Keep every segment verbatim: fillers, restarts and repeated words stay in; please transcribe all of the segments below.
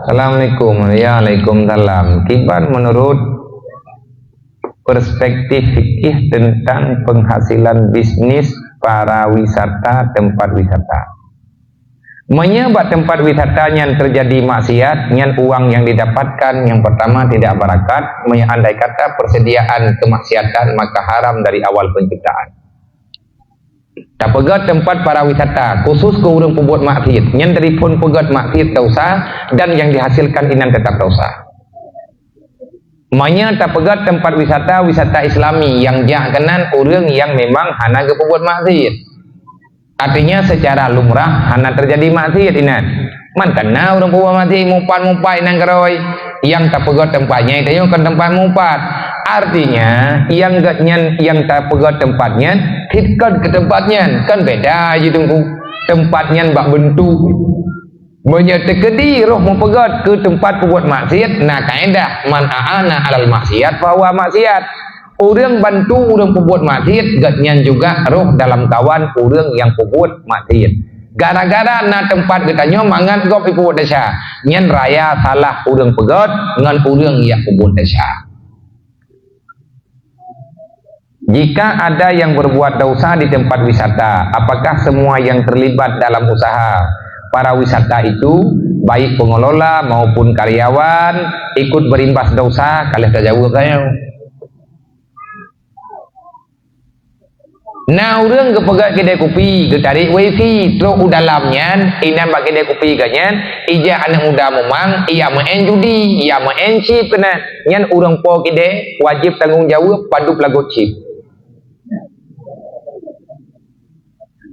Assalamualaikum. Ya, waalaikumsalam. Kiban menurut perspektif fikih tentang penghasilan bisnis pariwisata tempat wisata? Meunyoe bak tempat wisata nyan terjadi maksiat, nyan uang yang didapatkan yang pertama tidak barakat, meunyoe andai kata persediaan kemaksiatan maka haram dari awal penciptaan. Tapeugét tempat pariwisata khusus keu ureuëng peubuet maksiat, nyan dari phon peugét maksiat dosa dan yang dihasilkan inan tetap dosa. Meunyoe tapeugét tempat wisata, wisata Islami nyang jak keunan ureuëng nyang memang hana geupeubuet maksiat. Artinya secara lumrah hana terjadi maksiat inan. Mantong na ureuëng peubuet maksiat mupat-mupat inan keurôi, nyang tapeugét tempat nyan tanyoe kon tempat mupat. Artinya nyang gét nyan nyang tapeugét tempat nyan, hikot keu tempat nyan, kan beda jih teungku. Tempat nyan bak beuntuk. Meunyoe teukeudi roh meupeugét keu teumpat peubuet maksiat, na kaedah, "Man a'ana 'alal maksiat fahuwa maksiat." Ureuëng bantu ureuëng peubuet maksiat, geuhnyan juga roh dalam kawan ureuëng nyang peubuet maksiat. Gara-gara na teumpat geutanyoe mangat gob jipeubuet desya, nyan raya salah ureuëng peugét ngon ureuëng nyang peubuet desya. Jika ada yang berbuat dosa di tempat wisata, apakah semua yang terlibat dalam usaha pariwisata itu, baik pengelola maupun karyawan, ikut berimbas dosa? Ka lheueh tajaweueb tanyoe. Na ureuëng geupeugét kidai kupi, geutarek wifi, trok u dalam nyan, inan bak kidai kupi geuhnyan, ijak aneuëk muda mumang, iya meu'en judi, iya meu'en chip keunan. Nyan ureuëng po kidai wajéb tanggong jaweueb padub lagot chip.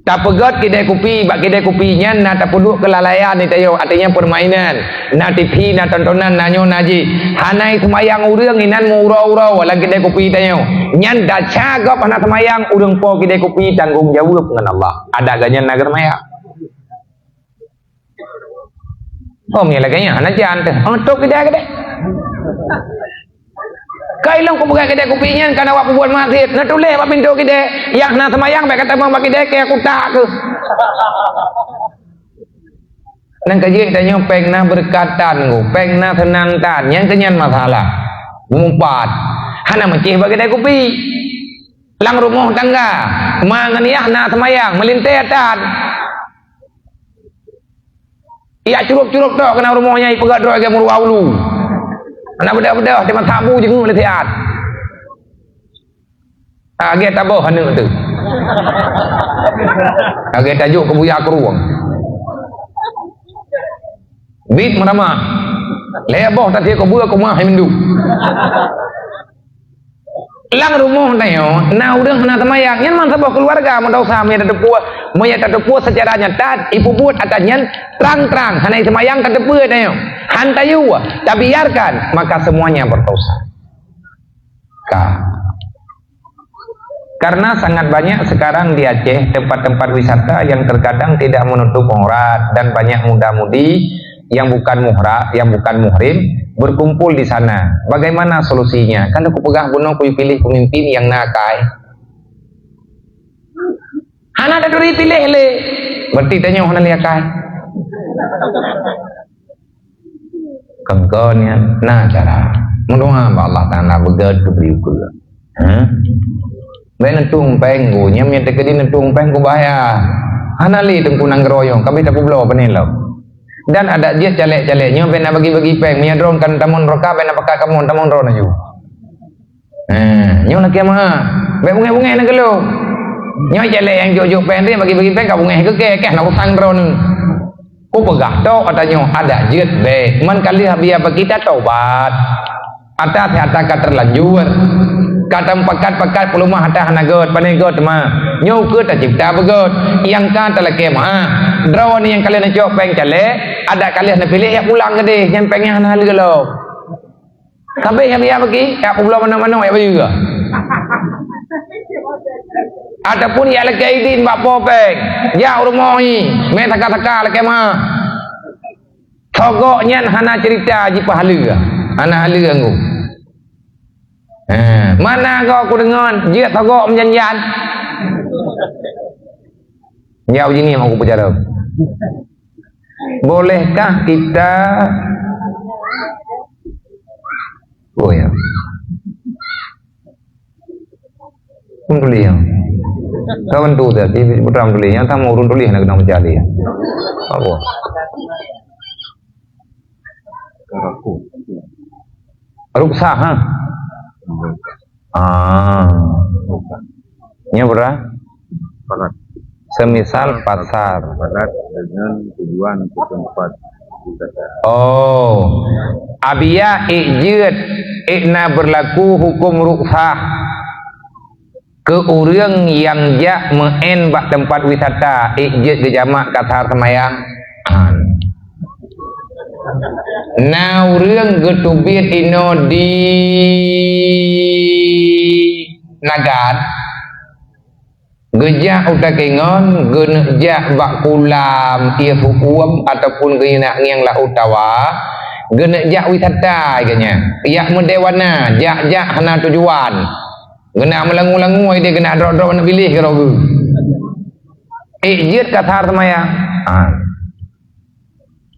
Tapeugét kidai kupi, bak kidai kupi nyan na tapeuduek keulalaian di tanyoe, artinya permainan. Na TV, na tontonan, na nyoe, na jih. Hana seumayang ureuëng inan meuuroe-uroe lam kidai kupi tanyoe. Nyan desya gob hana seumayang, ureuëng po kidai kupi tanggong jaweueb ngon Allah. Adak geuhnyan na geuseumayang. Oh, meunyo lagée nyan, hana jan teuh. Oh, trok kidai, kidai. Ka ilong kupeugah kidai kupi nyan, ka na awak peubuet maksiat. Na tuléh bak pintoe kidai, nyang hana seumayang, bék ka tamong bak kidai, keu kutak keuh. Nyan ka jeuet tanyoe péng na beureukat tan, péng na seunang tan, nyang keu nyan masalah. Mupat. Hana meucéh bak kidai kupi. Lam rumoh tangga, ma ngon yah na seumayang, meulintée tan. Ijak curôb-curôb tok keunan rumoh nyan, ipeugét droe lagée meuruwa ulu. Hana beudôh-beudôh, teuma sabu jeuet lé siat. Lagée taboh aneuëk teuh. Lagée tajok keu buya krueng. Bit meuramah. Lhée boh tatie keu beue keu mah hai mindum. Lam rumoh tanyoe na ureuëng hana seumayang, nyan meusaboh keuluwarga meudesya, meunyo tateupeue, meunyo tateupeue seucara nyata, ipeubuet ata nyan trang-trang, hana seumayang tateupeue tanyoe. Han tayue, tabiarkan, maka semuanya berdosa. Ka. Karena sangat banyak sekarang di Aceh tempat-tempat wisata yang terkadang tidak menutup aurat dan banyak muda-mudi yang bukan muhra-, yang bukan muhrim berkumpul di sana. Bagaimana solusinya? Kan aku peugah bunoe kuyue piléh pemimpin nyang na akai. Hana taturi piléh lé. Berarti tanyoe hana lé akai. Kon-kon nyan na cara. Meudoá bak Allah Taala beugét geubri ukeue. Ha? Bék neutueng péng ku, nyan meunyo teukeudi neutueng péng ku bahaya. Hana lé teungku nanggroe nyoe, ka abéh tapeubloe pane lom. Dan adak jeuet caleg-caleg nyoe bék na bagi-bagi péng, meunyo droeneuh ka tamong droe ka, bék na pakat kamoe tamong droeneuh laju. Ha, nyoe lakée meu'ah. Bék beungéh-beungéh na geulong. Nyoe caleg nyang jok-jok péng teuh, bagi-bagi péng ka beungéh keu kèe, kèe na utang droeneuh. Kupeugah tok ata nyoe adak jeuet bék. Man ka lheueh biya bak kita tobat. Ata teuh ata ka terlanjur. Ka tapakat-pakat peuleumah ata hana gét, pane gét teuma. Nyoe keuh tacipta beugét. Nyang ka talakée meu'ah. Droeneuh nyang ka lheueh neucok péng caleg, adak ka lheueh neupiléh jak pulang keudeh. Nyan péng nyan hana lé lom. Ka abéh nyang biya bagi, jak peubloe manok-manok jak bayeue. Ataupun jak lakée idin bak po péng, jak u rumoh nyan, mé saka-saka lakée meu'ah. Sogok nyan hana cerita jipeuhaleue, hana haleue anggô. Ha, mana goe kudeungon jeuet sogok meujan-jan? Jaweueb jih nyoe aku peucara. Bolehkah kita Ka bantu saya, di putra tulis. Nyang sama urun tulis nak kena mencari. Apa? Ruksah, ha? Ah. Nya berah? Semisal pasar. Barat dengan tujuan ke tempat wisata. Oh. Abiya ék jeuet, ék na berlaku hukum ruksah keu ureuëng nyang jak meu'en bak teumpat wisata, ék jeuet geujamak kasar seumayang. Na ureuëng geuteubiet inoe di Nagan, geujak u Takengon, geuneuk jak bak kulam, ié huköm ataupun geuneuk ngieng laôt tawa, geuneuk jak wisata geuhnyan. Jak meudewana, jak-jak hana tujuan. Geuneuk meulangu-langu idéh, geuneuk drop-drop aneuk biléh keudroe geuh. Ék jeuet kasar seumayang. Ha.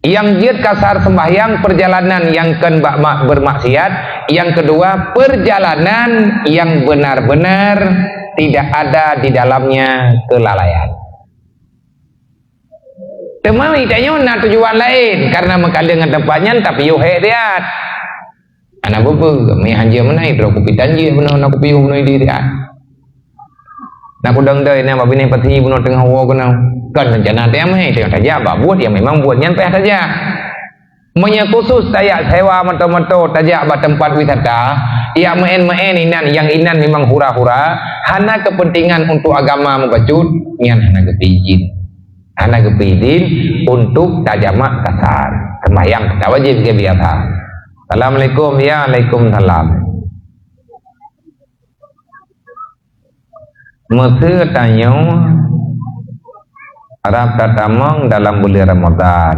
Nyang jeuet kasar sembahyang, perjalanan nyang kon bak ma-, bermaksiat, yang kedua, perjalanan yang benar-benar tidak ada di dalamnya kelalaian. Teuma geutanyoe na tujuan laén, karena meukaleng ngon teumpat nyan, tapi yoh hék riat. Hana peue-peue, meuhan jeuet meunan, droe kupi tan jeuet meunan, na kupi yoh meunan di riat. Na kudong doi na bak binéh pasi bunoe teungoh woe keunoe. Kon rencana teuh meuhai, teungoh tajak bak buet nyang memang buet nyan payah tajak. Meunyoe khusus tajak sewa moto-moto tajak bak teumpat wisata, jak meu'en-meu'en inan nyang inan memang hura-hura, hana keupeuntengan untuk agama mubacut, nyan hana geupeuidin. Hana geupeuidin untuk tajamak kasar. Seumayang ka wajéb lagèe biasa. Assalamualaikum, ya, alaikumsalam. Meusé tanyoe rab tatamong dalam buleuen Ramadhan.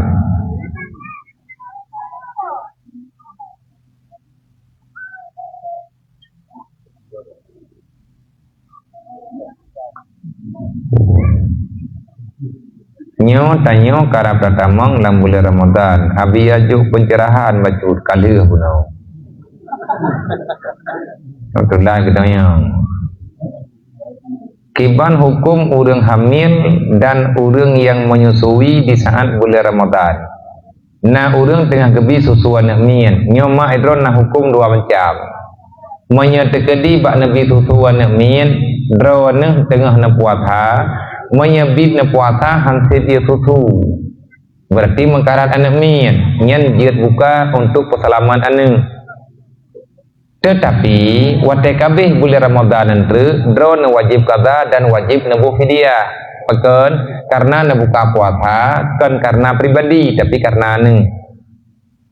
Nyoe tanyoe karab tatamong lam buleuen Ramadhan, abi ajok pencerahan bacut ka lheueh bunoe. Keubeutulan geutanyoe. Kiban huköm ureuëng hamil dan ureuëng nyang menyusui di saat buleuen Ramadhan. Na ureuëng teungoh geubi susu aneuk miet, nyoe mak droe na huköm dua macam. Meunyoe teukeudi bak neubi susu aneuk miet, droeneuh teungoh neupuasa, meunyoe biet neupuasa han sép ié susu, berarti meukarat aneuk miet, nyan jeuet buka untuk peuseulamat aneuk. Teutapi, watée ka abéh buleuen Ramadhan nyan treuk, droeneuh wajéb qadha dan wajéb neuboh fidyah. Pakon? Kareuna neubuka puasa, kon kareuna pribadi, tapi kareuna aneuk.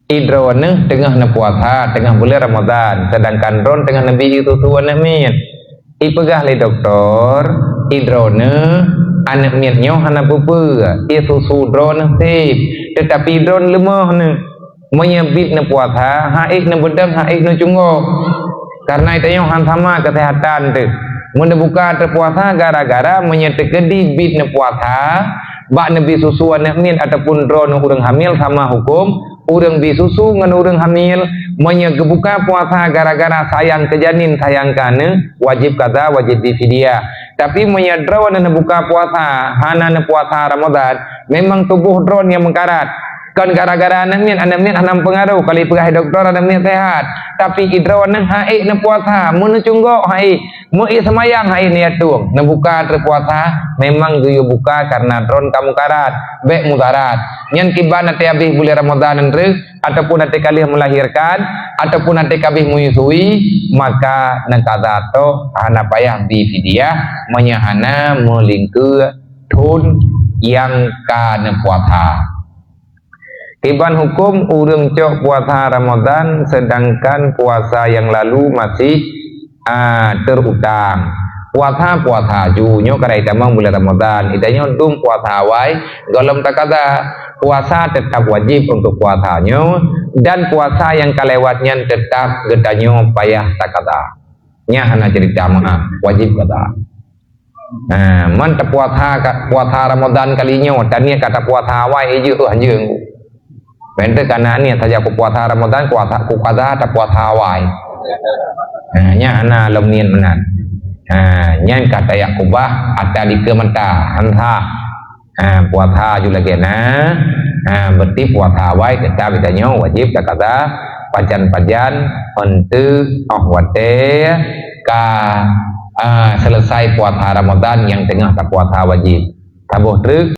Idroeneuh teungoh neupuasa, teungoh buleuen Ramadhan, seudangkan droeneuh teungoh neubi ié susu aneuk miet. Ipeugah lé dokto, idroeneuh aneuk miet nyoe hana peue-peue, ié susu droeneuh sép, teutapi droeneuh leumoh neuh. Meunyoe biet neupuasa, han ék neubeudôh, han ék neucunggok. Kareuna tanyoe han sama keuseuhatan teuh. Meuneubuka teupuasa gara-gara meunyoe teukeudi biet neupuasa, bak neubi susu aneuk miet ataupun droeneuh ureuëng hamil sama huköm, ureuëng bi susu ngon ureuëng hamil, meunyoe geubuka puasa gara-gara sayang keu janin, sayang keu aneuk, wajéb qadha, wajéb bi fidyah. Tapi meunyoe droeneuh neubuka puasa, hana neupuasa Ramadhan, memang tuboh droeneuh nyang meukarat. Kon gara-gara aneuk miet, aneuk miet hana meupeungaroh, ka lheueh peugah dokto aneuk miet sehat. Tapi idroeneuh han ék neupuasa, meuneucunggok han ék, meuié seumayang han ék neujak tueng, neubuka teupuasa, memang geuyue buka kareuna droeneuh ka meukarat, bék mudarat. Nyan kiban watée abéh buleuen Ramadhan nyan treuk, ataupun watée ka lheueh meulahirkan, ataupun watée ka abéh menyusui, maka neuqadha tok, hana payah bi fidyah, meunyoe hana meulingkeue thon nyang ka neupuasa. Kiban huköm ureuëng cok puasa Ramadhan seudangkan puasa nyang lalu masih, a, terutang. Puasa, puasa ju nyoe ka raya tamong buleuen Ramadhan. Geutanyoe dum puasa awai gohlom taqadha. Puasa teutap wajéb untuk puasa nyoe dan puasa nyang ka lewat nyan teutap geutanyoe payah taqadha. Nyan hana cerita meu'ah, wajéb qadha. Nah, man tapuasa ka, puasa Ramadhan kali nyoe, taniet ka tapuasa awai jeuet, oh, anjeung. Benteu kana niet saja ku puasa Ramadhan, kuasa, kuqadha tapuasa awai. Nah, nyan hana lom niet meunan. Ha, nyan ka tajak kubah ata dikeue mata, han sah. Ha, puasa ju lagée na. Ha, berarti puasa awai teutap geutanyoe wajéb takaza pajan-pajan, eunteuk óh watée ka, ah, selesai puasa Ramadan nyang teungoh tapuasa wajéb. Saboh treuk